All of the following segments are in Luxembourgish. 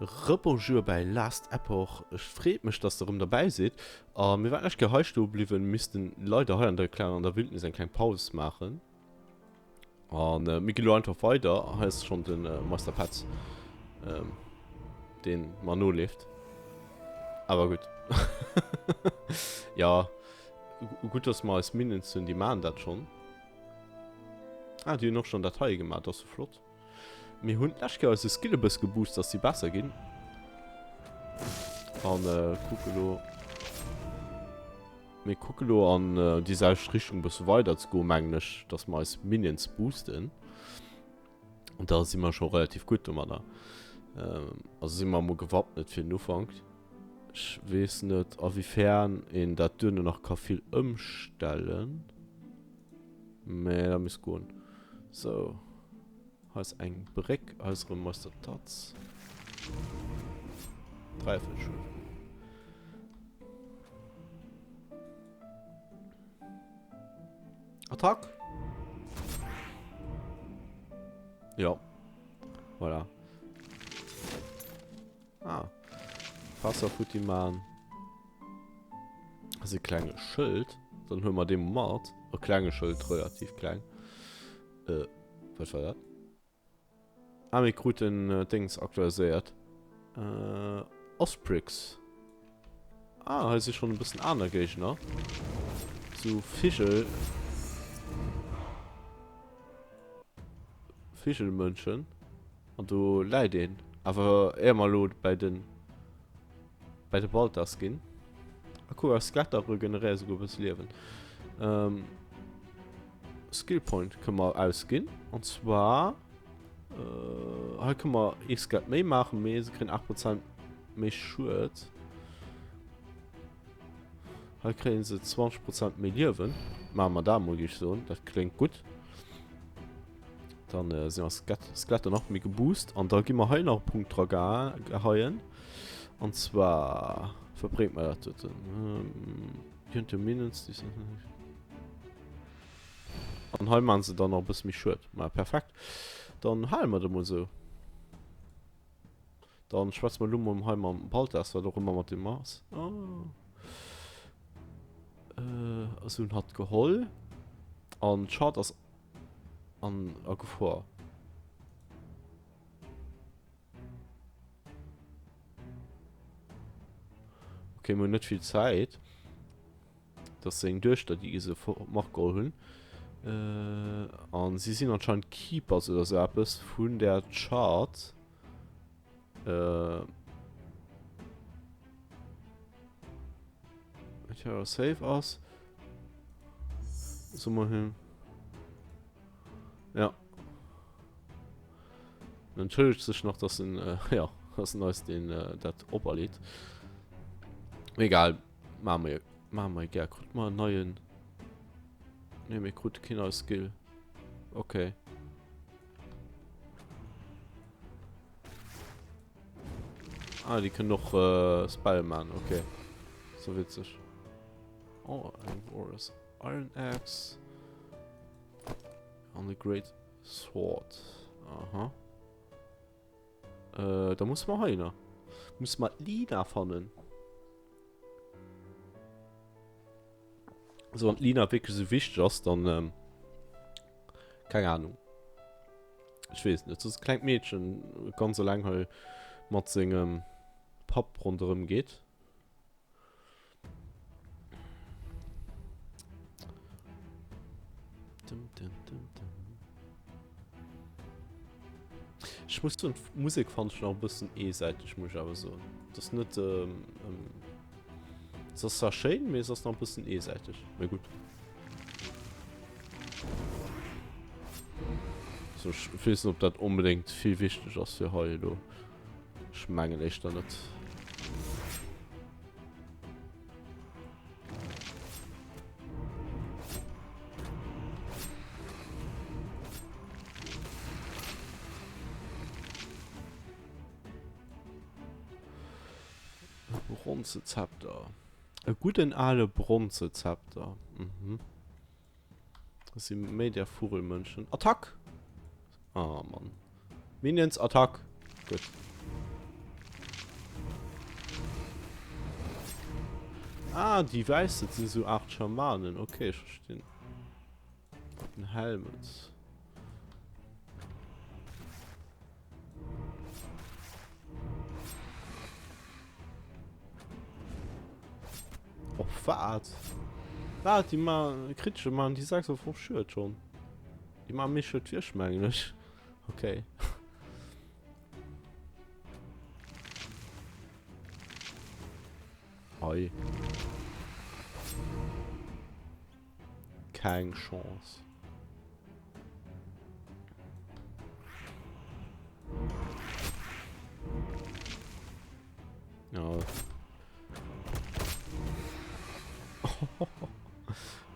Rebonjour bäi Last Epoch. Ech freet mech dass der rëm derbäi sidd. A mir waren lech Kéier hei stoe bliwwen, missten leider hei an der klenger an der Wildnis eng kleng Paus maachen. An mir ginn elo einfach weider. Hei ass schonn de Meister Petz, deen mer noleeft. Awer gutt. Jo, gutt dass mer eis Minions hunn, déi maachen dat schonn. Ah, déi hunn och schonn dat hei gemaach, dat ass jo flott. Mir hunn d'lescht Kéier eise Skill e bësse geboost, dass si besser ginn. An äh, kucke lo. Mir kucke lo an äh, déi selwecht Richtung bësse weider ze goen, mengen ech, dass mer eis Minions boosten. Und da si mer scho relativ gutt domadder. Ähm, also si mer emol gewappnet fir den Ufank. Ech weess net, awiefern een dat duerno nach ka vill ëmstellen. Mee dat misst goen. Sou. Hei ass eng Bréck. Hei ass erëm Meister Tatz. Dreiviertel. Attack! Ja. Voilà. Ah. Wasser futti man. Ass e klenge Schëld. Dann huele mer dee mat. E klenge Schëld, relativ kleng. Äh, wat war dat? Ah, mir kruten äh, Dings aktualiséiert. Äh, Osprix. Ah, hei si schon e bëssen aner Géigner. So Vigel. Vigelmënschen. An do läit een. Awer éier mer elo bei den bei de Baltas ginn. Ah cool, eis Skeletter regeneréiere souguer e bësse Liewen. Ähm, Skill Point kënne mer ausginn. An zwar äh, hei kënne mer ee Skelett méi maachen, mee se kréien 8% méi Schued. Hei kréien se 20% méi Liewen. Maache mer dat mol, géif ech soen. Dat kléngt gutt. Dann äh, sinn eis Skeletter nach méi geboost. An da gi mer hei nach e Punkt dra geheien. An zwar verbréngt mer dat doten. Ähm, Könnte Minions, die sind... An hei machen se dann nach e bësse méi Schued. Ma perfekt. Dann hale mer dat mol sou. Dann schwätze mer elo mol hei mam Balthas, wat och ëmmer mat deem ass. Oh. Äh, also hun hat geholl. An d'Schad ass an a Gefor. Okay, mir hunn net vill Zäit. Das seng Duechter, déi se matgeholl hunn. Äh, an si sinn anscheinend Keepers oder sou eppes vun der Chart. Äh, Terra safe ass. So mal hin. Ja. Entschëllegt sech nach, dass en, äh, ja, dass en eis den, äh, dat operleet. Egal, machen wir, machen wir gär. Krut mal einen neuen. Ne, mir krut keen neue Skill. Okay. Ah, die können noch äh, Spell machen, okay. So witzig. Oh, ein Warriors Iron Axe. An the Great Sword. Aha. Äh, da muss man hei Muss man Lina fannen. So, wann d'Lina wierklech esou wichteg ass, dann, ähm, keng Ahnung. Ech weess net. So e klengt Meedchen ganz eleng hei mat sengem Papp ronderëm geet. Dum, dum, dum, dum. Ech muss soen, d'Musek fand ech nach e bëssen eesäiteg, muss ech awer soen. Dat ass net, ähm, ähm, se ass zwar schéin, mee se ass nach e bëssen eesäiteg. Mee gutt. So, ech weess net, ob dat onbedéngt vill wichteg ass fir hei elo. Ech mengen éischter net. Bronze Zepter. E gudden ale bronze Zepter. Mhm. Das sind méi der Vogelmënschen. Attack! Ah, Mann. Minions, Attack! Gutt. Ah, déi wäiss, dat sinn esou Art Schamanen. Okay, ech verstinn. Den Helmet. Och wat? Wat? Déi ma Kritsche man déi 56 Schued schon. Déi ma méi Schued wéi ech mengen ech. Okay. Hei. Keng Chance. Ja.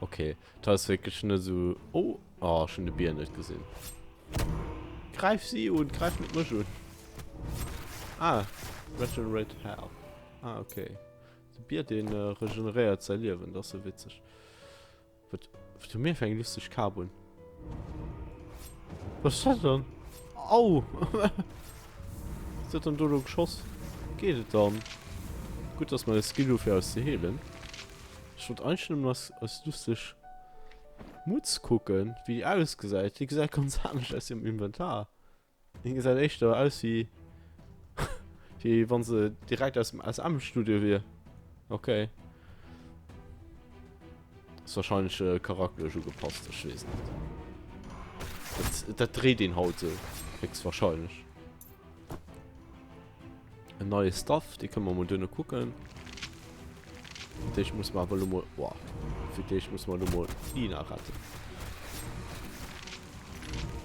Okay, das ist wirklich nicht so. Oh, oh schon de Bier nicht gesehen. Greif sie und greif mit mich an. Ah, Regenerate Health. Ah, okay. De Bier, den äh, regeneréiert sein Leben, das ist so witzig. Wat, wat hu mir fir eng lusteg Kap un? Was ass dat dann? Au! Was huet dann do lo geschoss? Geet et dann? Gutt, dass mer e Skill hu fir eis ze heelen. Ech wollt eigentlech nëmmen eis, eis lusteg Mutz kucken, wéi déi ausgesäit. Déi gesäit ganz anescht aus wéi am Inventar. Deen gesäit éischter aus wéi wéi wann se direkt aus dem SM Studio wier. Okay. Ass wahrscheinlech äh, charakterlech ugepasst, ech weess net. Dat, dat dréit een haut sou, héchstwahrscheinlech. En neie Stuff, dee kënne mer mol duerno kucken. Fir d'éischt muss mer awer elo mol, wow, fir d'éischt muss mer elo mol d'Lina retten.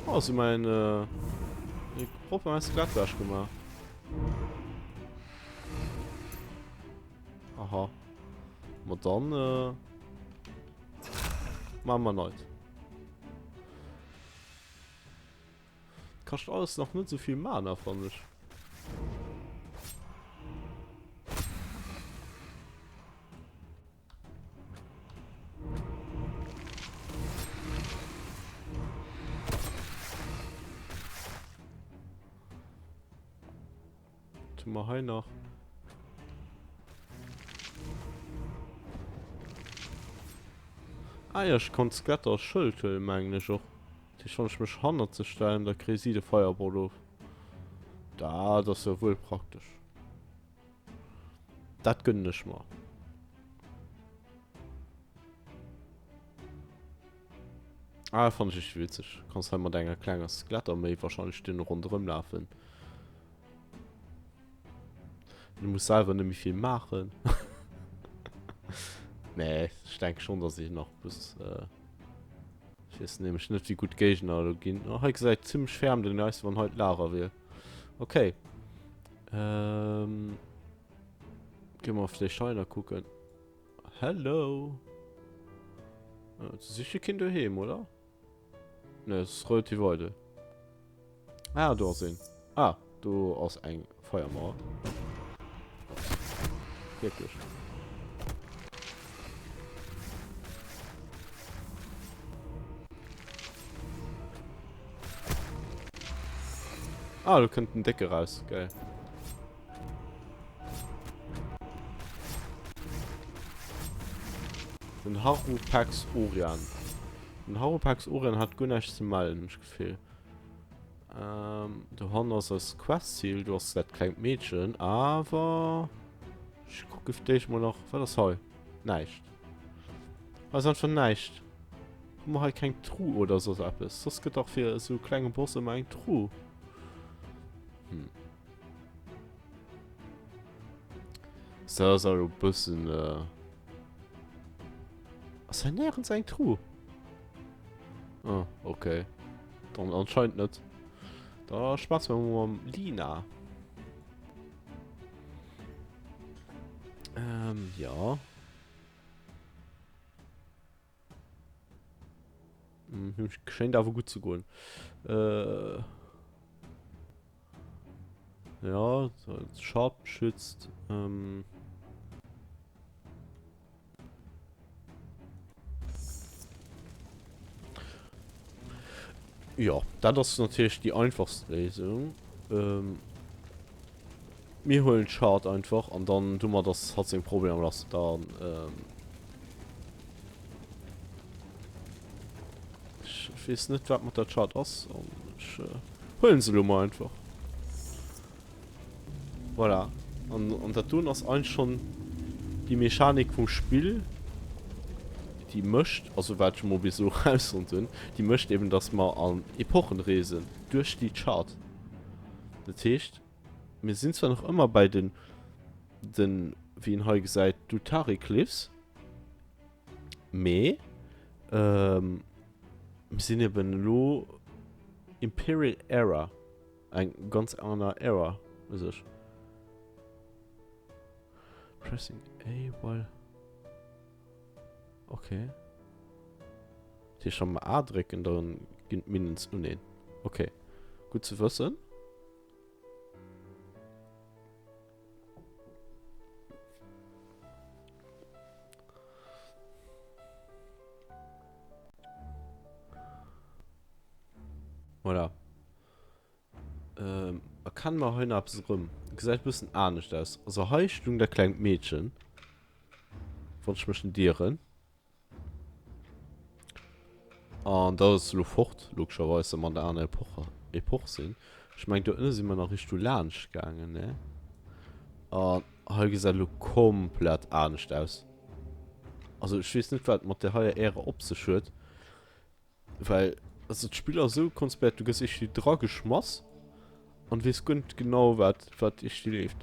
Oh, se mäin äh, propper mäi Skelett wech gemaach. Aha. Ma dann äh, machen wir neit. Kascht alles nach net souvill Mana, fannen ech. Was hu mer hei nach? Ah ja, ech konnt Skeletter als Schëld huelen, mengen ech och. Dat heescht, wann ech mech hannert se stellen, da kréie si de Fireball of. Dat ass jo wuel praktesch. Dat gönnen ech mer. Ah, fand ech echt witzeg. Kanns hei mat enger klenger Skelettarméi wahrscheinlech duerno ronderëm lafen. Du muss selwer net méi vill maachen. Nee, ech denke schon, dass ich nach bis... Äh, ich weess nämlech net, wéi gutt d'Géigner elo ginn. Oh, hei gesäit zimmlech ferm den aus, wann hei d'Lager wier. Okay. Ähm, gehen wir auf déi Scheiner kucken. Hello. Äh, sicher Kind doheem, oder? Ne, es ist relativ eidel. Ah, do ass een. Ah, do ass eng Feiermauer. Wierklech. Ah, do kënnt den Décke raus. Geil. Den Harupax Orian. Den Harupax Orian hat guer näischt ze mellen, hunn ech d'Gefill. Ähm, do hannen ass eist Quest-Ziel. Do ass dat klengt Meedchen. Awer ech kucke fir d'éischt mol nach. Wat ass hei? Näischt. Hei ass einfach näischt. Hu mer hei keng Truh oder soss eppes? Soss gëtt dach fir esou klenge Boss ëmmer eng Truh. Hm. So, ass awer e bëssen. Äh ass hei nirgends eng Truh? Ah, okay. Dann anscheinend net. Da schwätzen wir mal mam Lina. Ähm, ja. Mhm, scheint awer gut zu goen. Äh, ja, Sharp schützt. Ähm, Jo, dat ass natierlech déi einfachst Léisung. Ähm. Mir huelen d'Shard einfach an dann domat ass hatt seng Problemer lass. Dann ähm ech weess net wat mat der Shard ass an ech huelen se elo mol einfach. Voilà. An, an dat doen ass eigentlich schon déi Mechanik vum Spill, déi mécht, also wat ech mol bis elo rausfonnt hunn, déi mécht eben, dass mer an Epochen reesen duerch déi Chart. Dat heescht, mir sinn zwar nach ëmmer bei den, den, wéi een hei gesäit, Dutari Cliffs, mee ähm, mir sinn eben elo Imperial Era. Eng ganz aner Era u sech. Pressing A while... Okay. Dat heescht, wa mer A drécken, da ginn d'Minions uneen. Okay. Gutt ze wëssen. Voilà. Ähm, erkennen mer hei nach eppes erëm? Gesäit e bëssen anescht aus. Also hei stung dat klengt Meedchen. Wann ech mech net ieren. An dat ass elo fort, logescherweis, wa mer an der aner Epoche, Epoch sinn. Ech mengen, do ënne si mer nach Richtung laanscht gaangen, ne? An hei gesäit elo komplett anescht aus. Also ech weess net, wat et mat där heier Ära op sech huet. Well also d'Spill ass esou konzipéiert, du gëss iergendwéi drageschmass an weess guer net genau wat wat iergendwéi leeft.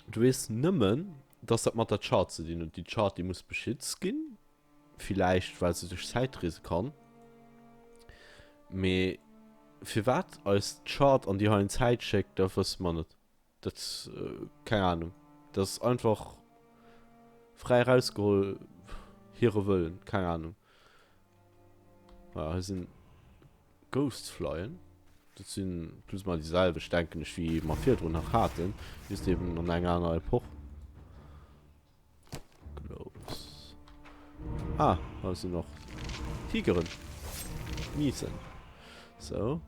Du weess nëmmen, dass dat mat der Chart ze dinn huet. Déi Chart déi muss beschützt ginn, villäicht well se duerch Zäit reese kann. Mee firwat eis d'Chart an déi heien Zäit schéckt, dat wësse mer net. Dat, keng Ahnung. Dat ass einfach fräi erausgeholl hire Wëllen, keng Ahnung. Voilà, hei sinn Ghostflyen. Dat sinn plus ou moins déi selwecht, denken ech, wéi mer virdrun nach haten, just eben an enger anerer Epoch. Globes. Ah, hei sinn och Tigeren. Miesen. So.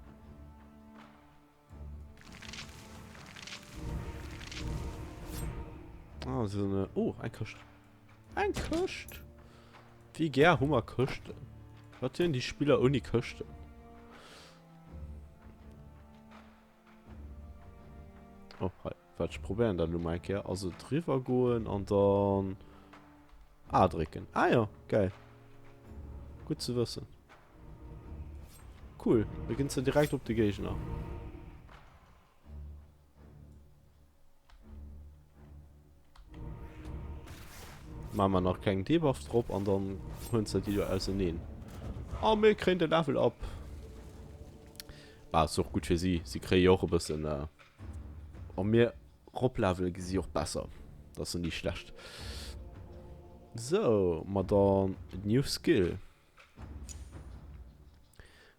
Ah, so eine. Oh, eng Këscht. Eng Këscht! Wéi gär hu mer Këschten? Wat hunn déi Spiller ouni Këschten? Oh, hei. Wat ech probéieren dat elo mol eng Kéier. Also driwwer goen an dann A drécken. Ah ja, geil. Gutt ze wëssen. Cool, da ginn se direkt op de Géigner. Machen wir nach keng Debuff drop an dann huelen se déi do auseneen. A mir kréien de Level up. Bah, ass och gutt fir si. Si kréie jo och e bëssen. Äh, a mir roplevele gi si och besser. Dat ass ni schlecht. So, ma dann New Skill.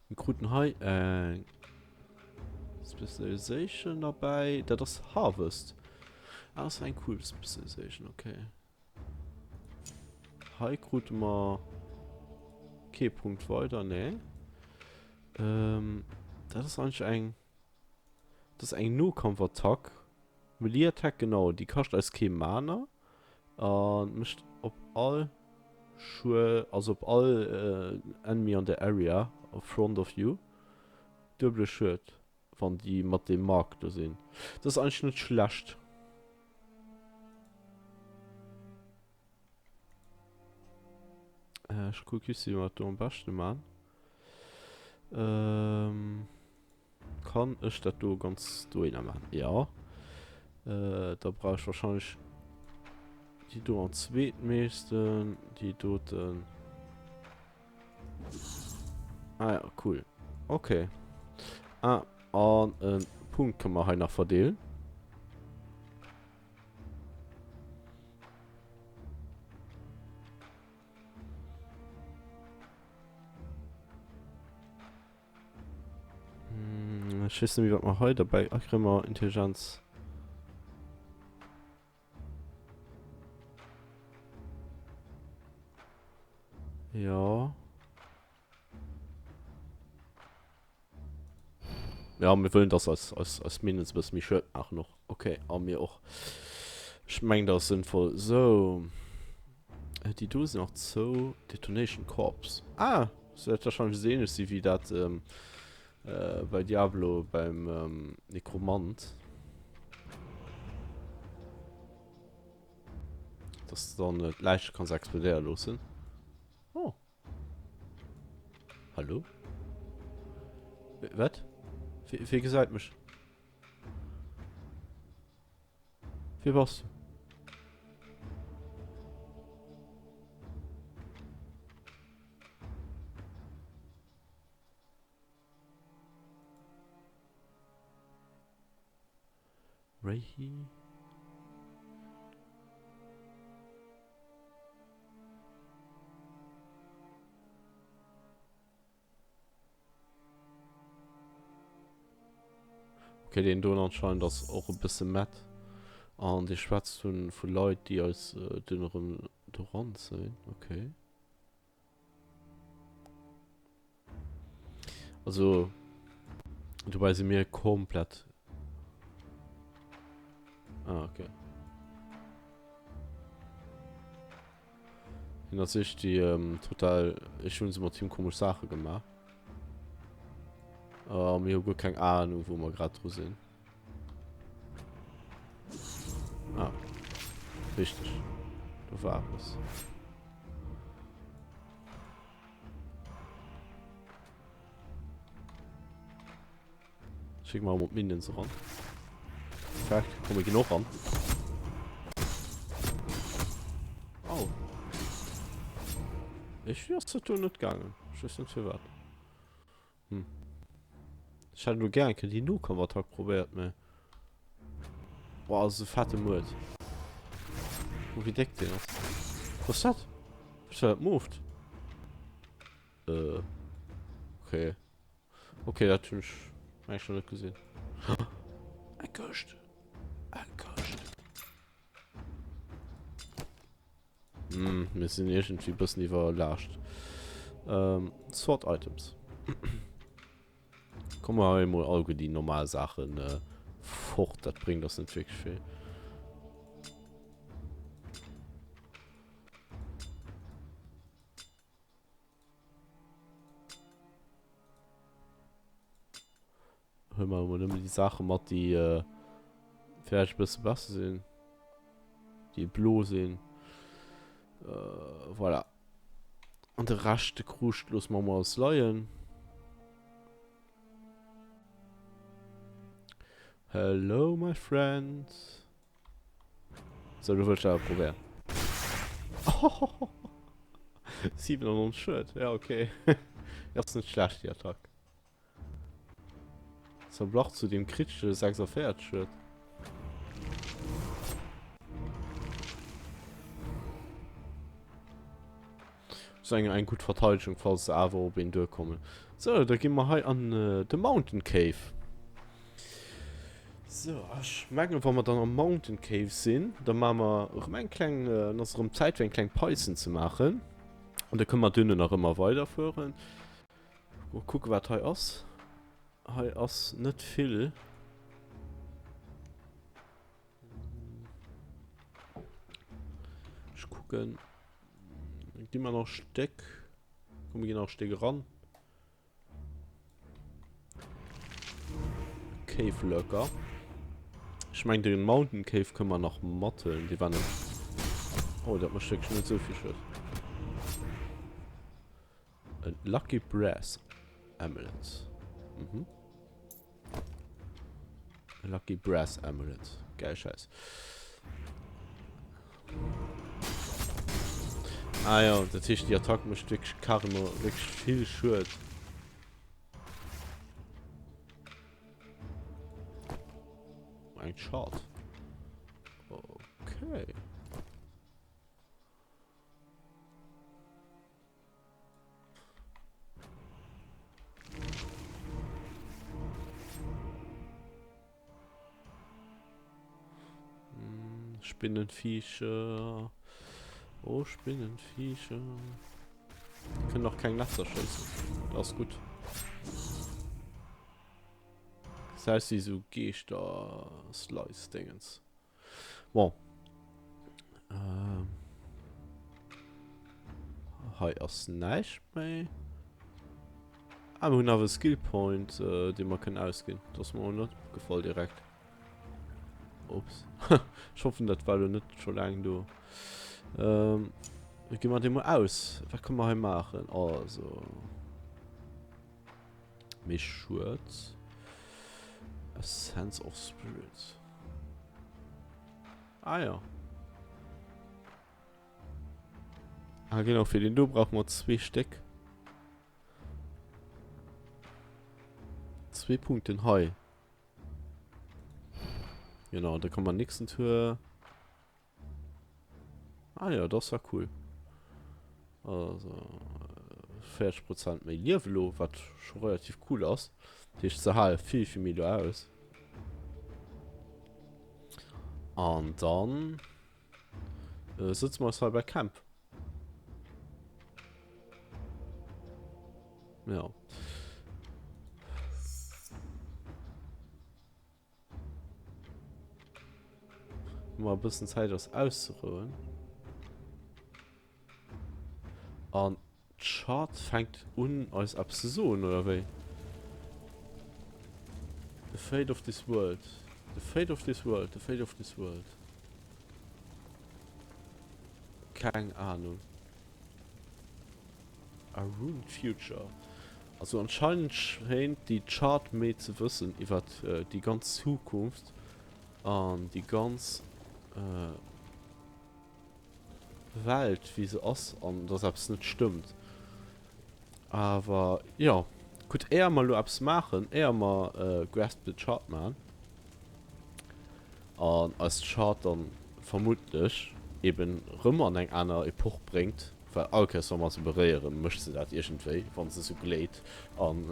Mir kruten hei eng Specialization derbäi. Dat ass Harvest. Ah, das war eng cool Specialization, okay. Hei krute mer kee Punkt weider, nee. Ähm, dat ass eigentlich eng... Dat ass eng Nohkampfattack. Melee Attack, genau. Déi kascht eis kee Mana. A mécht op all Schued, also op all Enemy an der Area in front of you duebele Schued, wann déi mat deem Mark do sinn. Dat ass eigentlech net schlecht. Ech kucke just, wéi mer dat do am beschte man. Kann ech dat do ganz dohinner machen? Ja. Äh, da brauch ich wahrscheinlich die do am zweitmeisten. Die doten. Ah ja, cool. Okay. Ah, an en Punkt können wir hei nach verdeelen. Hm, ech weess net méi wat mer hei derbäi. Ach, kréie mer Intelligenz. Ja. Ja, mir wëllen, dass eis, eis, eis Minions e bësse méi Schued maachen och. Okay, a mir och. Ech mengen, dat ass sënnvoll. Sou. Déi do sinn nach zou. Detonation Corps. Ah, dat wäert wahrscheinlech esou ähnlech si wéi dat ähm, äh, bei Diablo beim ähm, Nekromant. Dass du dann d'Läiche kanns explodéiere loossen. Oh. Hallo? Wat? Wie gesäit mech? Wie bass du? Rahi? Okay, deen doen anscheinend ass och e bësse mad. An dee schwätzt vun, vu Leit, déi eis äh, dunn erëm do ranzéien. Okay. Also, dobäi si mir komplett... Ah, okay. Hien ass sich déi ähm, total... Ech hunn se mat him komesch Saache gemaach. A mir hu guer keng Ahnung, wou mer grad dru sinn. Ah. Richtig. Do war eppes. Schick mal emol d'Minions eran. Perfekt. Komm, mir ginn och ran. Au. Ech ass dat do net gaangen. Ech weess net firwat. Hm. Ech hätt elo gär eng Kéier déi Nokampfattack probéiert, mä. Boah, ass e fette Muert. Guck wéi déck deen ass. Was ass dat? Was war dat moved? Äh. Okay. Okay, dat hunn ech meng ech nach net gesinn. Eng Këscht. Eng Këscht. Hm, mir sinn iergendwéi bëssen iwwerlaascht. Ähm, Sort Items. Komm mer hei mol all déi normal Saachen äh, fort, dat bréngt ass net wierklech vill. Huele mer emol nëmmen déi Saache mat, déi äh, vläicht e bësse besser sinn. Déi blo sinn. Äh, voilà. An de Rescht, de Kruscht, loosse mer emol alles leien. Hello, my friend. So, du wëlls awer probéieren. Oh, 97 Schued. Ja, okay. Ass net schlecht, déi Attack. Zerblach zu dem kritesche 46 Schued. So eng eng gutt Verteidigung, falls se awer op een duerkommen. So, da gi mer hei an äh, de Mountain Cave. So, ech mengen, wa mer dann am Mountain Cave sinn, da maache mer erëm eng kleng, äh, dann ass erëm Zäit fir eng kleng Päusen ze maachen. An da kënne mer duerno nach ëmmer weiderfueren. Mol kucke wat hei ass. Hei ass net vill. Ech kucken. Gi mer nach Stéck. Komm, mir ginn nach Stéck eran. Cave Lurker. Ech mengen den Mountain Cave kënne mer nach mathuelen. Déi war net. Oh, dat mécht wierklech net esou vill Schued. En Lucky Brass Amulet. Mhm. Lucky Brass Amulet. Geil Scheiß. Ah ja, dat heescht déi Attack mécht wierklech carrément wierklech vill Schued. Eng Shard. Okay. Hm, Spinnenviecher. Oh, Spinnenviecher. Die können doch kein Netzer schießen. Das ist gut. Gesäit aus wéi esou Geeschter-Slice-Dingens. Bon. Ähm. Hei ass näischt méi. Ah, mir hunn awer e Skill Point, äh, dee mer kënnen ausginn. Dat ass mer och net opgefall direkt. Ups. Ech hoffen, dat war lo net scho laang do. Ähm, gi mer dee mol aus. Wat kënne mer hei maachen? Also. Méi Schued. A sense of spirit. Ah ja. Ah genau, fir den do brauche mer zwee Stéck. Zwee Punkten hei. Genau, da kann man nächsten Tour. Ah ja, das war cool. Also 40 Prozent méi Liewe lo, wat scho relativ cool ass. Dat heescht, se hale vill, vill méi lo aus. An dann äh, sëtze mer eis hei bei Camp. Ja. Mal e bëssen Zäit ass auszerouen. An d'Shard fänkt un eis eppes ze soen, oder wéi? The fate of this world. The fate of this world. The fate of this world. Keng Ahnung. A ruined future. Also anscheinend schéint déi Chart méi ze wëssen iwwert déi ganz Zukunft an déi ganz Welt wéi se ass an dass eppes net stëmmt. Awer jo, gutt éier mer elo eppes maachen, éier mer Grasp the Chart maachen an eis Chart dann vermuttlech eben rëm an eng aner Epoch bréngt, Well all Kéiers wa mer se beréieren, mécht se dat iergendwéi, wa se sou gléit an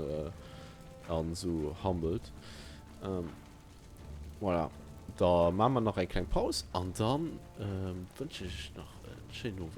an sou hammelt. Voilà, da maache mer nach eng kleng Paus an dann wënschen ech iech nach en schéinen Owend.